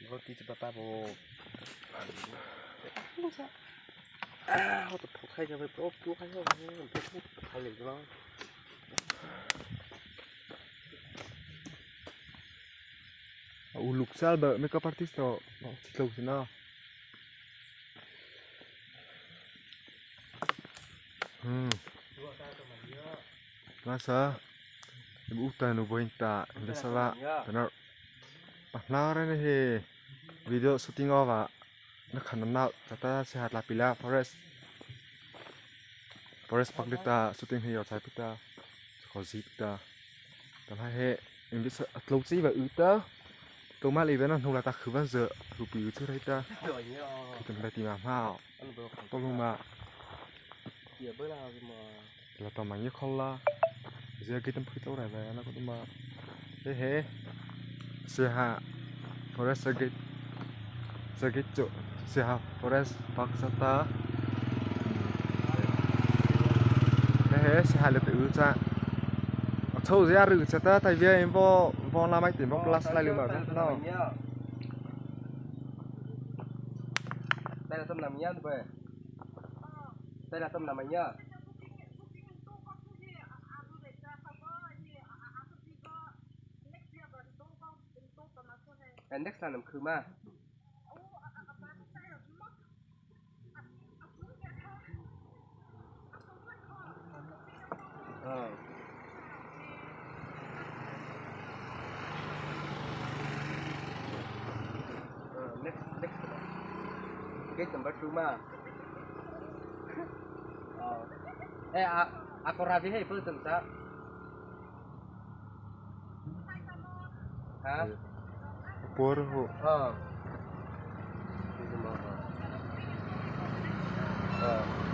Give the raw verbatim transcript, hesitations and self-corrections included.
Roti chu papa bo. Ah, ho to phok khai ja bo, phok khai ja bo, phok khai le lo. A u luk sal ba makeup artist to, no, chi lo si na. Hmm. Masa, ibu uta nu boin ta, hindi sala, benar. Pahna rene he video shooting ova, na khan na, tata se hat la pila forest. Forest park dei ta, shooting he yo chai pita, ko zi pita. Tama he, English a tlo chi ba u ta. Tlo ma le ba na hnu la ta khu ban ze, khu pi u chi rai ta. Ki tem ba ti ma ma. To lu ma. La to ma ye khol la. Ze ki tem phi to rai ba na ko ma. He he. Se ha. Forest circuit, circuit chu, Siaha Forest Park sata. He he, Siaha le te u cha. A chho zia ru cha ta, tai via in vo, vo na mai tin vo plus lai lu ma, no. Tai la tam nam yan pe. Tai la tam nam ya. Eh, next time nam khu ma. Ah. Ah, next, next. Gate number two ma. Ah. Eh, a, ako rabi he, pulsa sa. Ha? Por ho. Ha. Ha.